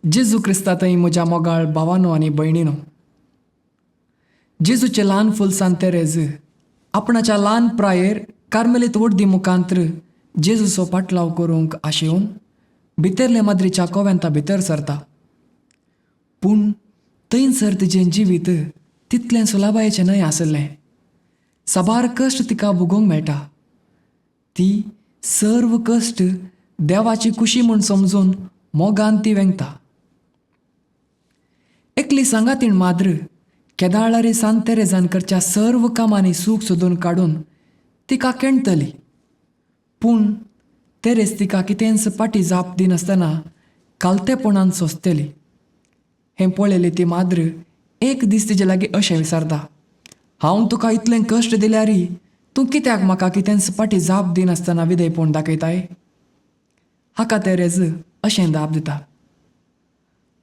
जेजू क्रिस्तांतय म्हज्या मोगाळ भावानो आनी भयणीनो, जेजूचें ल्हान फूल सांत तेरेज आपणाच्या ल्हान प्रायेर कार्मेलीत वडदी मुखांत्र जेजूचो पाटलाव करूंक आशेवन भितरले माद्रीच्या कोवेंता भितर सरता. पूण थंयसर तिजें जिवीत तितलें सुलाबायेचें न्हय आसलें. साबार कश्ट तिका भोगूंक मेळटा. ती सर्व कश्ट देवाची खुशी म्हूण समजून मोगान ती वेंगता. एकली सांगातीण माद्र केदाळारी सांत तेरेजान करच्या सर्व कामांनी सूख सोदून काडून तिका केणटली. पूण तेरेज तिका कितेंच पाटी जाप दिनासतना कालतेपणान सोंसतली. हें पळयलें ती माद्र एक दीस तिजे लागीं अशें विचारता, हांव तुका इतलें कश्ट दिल्यारी तूं कित्याक म्हाका कितेंच पाटी जाप दिनासतना विधेयपण दाखयताय? हाका तेरेज अशें दाप दिता,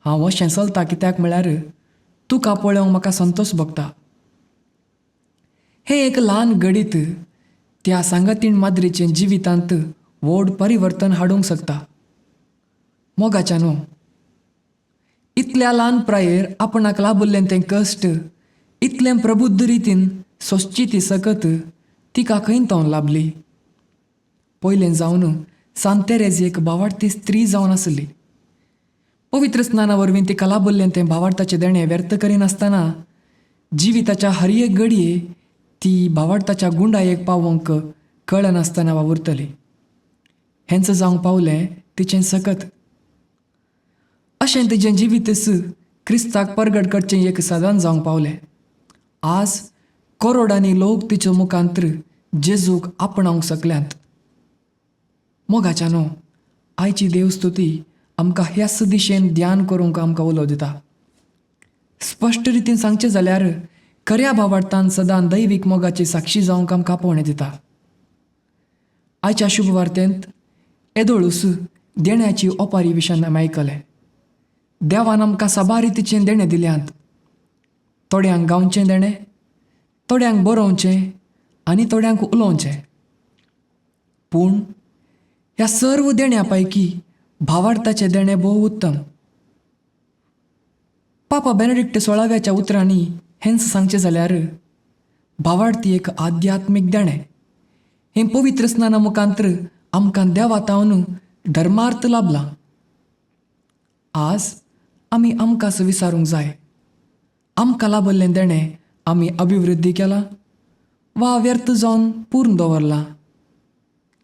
हांव अशें चलता कित्याक म्हळ्यार तुका पळोवंक म्हाका संतोश भोगता. हें एक ल्हान घडीत त्या सांगातीण माद्रीचें जिवितांत व्हड परिवर्तन हाडूंक शकता. मोगाच्या न्हू, इतल्या ल्हान प्रायेर आपणाक लाभिल्लें तें कश्ट इतलें प्रबुद्ध रितीन सोंसची ती सकत तिका खंय तावन लाभली? पयलें जावन सांत तेरेज एक भावार्थी स्त्री जावन आसली. पवित्र स्नाना वरवीं तिका लाभिल्लें तें भावार्थाचें देणें व्यर्थ करिनासतना जिविताच्या हर एक घडये ती भावार्थाच्या गुंडायेक पावोवंक कळनासतना वावुरतली. हेंच जावंक पावलें तिचें सकत. अशें तिजें जिवीतच क्रिस्ताक परगट करचें एक साधन जावंक पावलें. आज करोडांनी लोक तिच्या मुखांत्र जेजूक आपणावंक शकल्यात. मोगाच्या न्हू, आयची देवस्तुती आमकां ह्याच दिशेन ध्यान करूंक आमकां उलो दिता. स्पश्ट रितीन सांगचें जाल्यार खऱ्या भावार्थान सदां दैवीक मोगाची साक्षी जावंक आमकां आपोवणें दिता. आयच्या शुभ वार्तेंत येदोळूस देण्याची ओपारी विशयान आमी आयकलें. देवान आमकां साबार रितीचें देणें दिल्यांत. थोड्यांक गावचें देणें, थोड्यांक बरोवचें आनी थोड्यांक उलोवचें. पूण ह्या सर्व देण्या पैकी भावार्थाचें देणें भोव उत्तम. पापा बेनेडिक्ट सोळाव्याच्या उतरांनी हेंच सांगचें जाल्यार भावार्थी एक आध्यात्मीक देणें. हें पवित्र स्नाना मुखांत्र आमकां देवा तावन धर्मार्थ लाभला. आज आमी आमकांच विचारूंक जाय, आमकां लाभिल्लें देणें आमी अभिवृद्धी केलां वा व्यर्थ जावन पूर्ण दवरलां?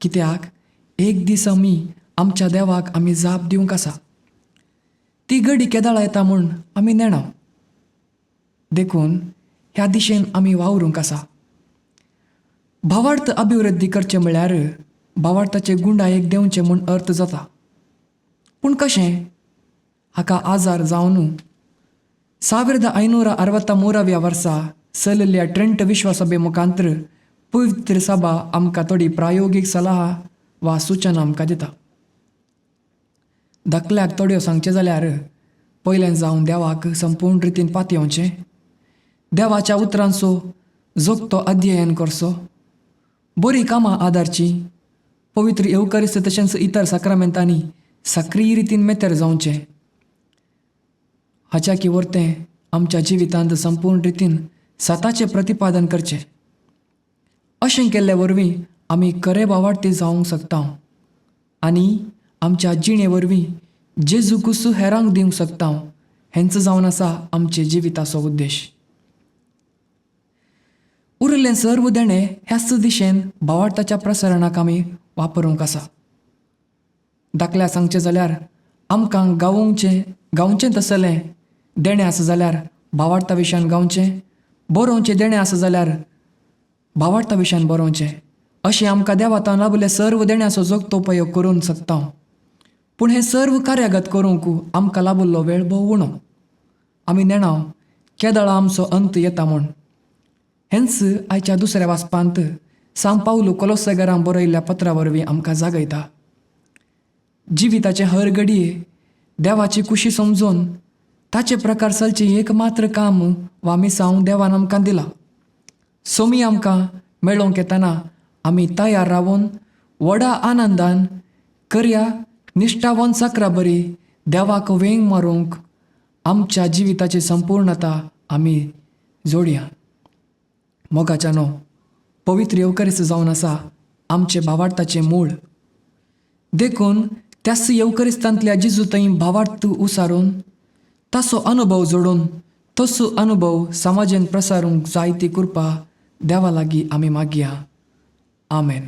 कित्याक एक दीस आमी आमच्या देवाक आमी जाप दिवंक आसा. ती घडी केदाळा येता म्हूण आमी नेणा. देखून ह्या दिशेन आमी वावरूंक आसा. भावार्थ अभिवृद्धी करचें म्हळ्यार भावार्थाचे गुंडायेक देंवचें म्हूण अर्थ जाता. पूण कशें? हाका आजार जावन 1563व्या वर्सा चलिल्ल्या ट्रेंट विश्वसभे मुखांत्र पवित्र सभा आमकां थोडी प्रायोगीक सलाह वा सुचना आमकां दिता. धाकल्याक थोड्यो सांगचें जाल्यार पयलें जावन देवाक संपूर्ण रितीन पातयेवचें, देवाच्या उतरांचो जोगतो अध्ययन करचो, बरीं कामां आदारचीं, पवित्र येवकारिस्त तशेंच इतर साक्रामेंतांनी सक्रीय रितीन मेतेर जावचें. हाच्या की वरतें आमच्या जिवितांत संपूर्ण रितीन सताचें प्रतिपादन करचें. अशें केल्ले वरवीं आमी खरे भावार्थी जावंक शकता आनी आमच्या जिणे वरवीं जेजू कुसू हेरांक दिवंक शकता. हेंच जावन आसा आमचे जिविताचो उद्देश. उरिल्लें सर्व देणें ह्याच दिशेन भावार्थाच्या प्रसरणाक आमी वापरूंक आसा. धाकल्या सांगचें जाल्यार आमकां गावोवचें गावचें तसलें देणें आसा जाल्यार भावार्था विशयान गावचें, बरोवचें देणें आसा जाल्यार भावार्था विशयान बरोवचें. अशें आमकां देवातान लाभिल्ल्या सर्व देण्याचो जोगतो उपयोग करूंक शकता. पूण हें सर्व कार्यागत करूंक आमकां लाभिल्लो वेळ भोव उणो. आमी नेणा केदळा आमचो अंत येता म्हूण. हेंच आयच्या दुसऱ्या वाचपांत सांत पावलू कोलोसेगरां बरयल्ल्या पत्रा वरवीं आमकां जागयता. जिविताचे हर घडये देवाची खुशी समजून ताचे प्रकार चलचें एक मात्र काम वा मिसांव देवान आमकां दिला. सोमी आमकां मेळोवंक येतना आमी तयार रावन व्हडा आनंदान करया निश्ठावन साकरा बरी देवाक वेंग मारूंक आमच्या जिविताची संपूर्णता आमी जोडया. मोगाच्यानो, पवित्र येवकरीस्त जावन आसा आमचे भावार्थाचें मूळ. देखून त्याच येवकरिस्तांतल्या जेजू थंय भावार्थ उसारून ताचो अनुभव जोडून तसो अनुभव समाजेन प्रसारूंक जायती कृपा देवा लागीं आमी मागया. आमेन.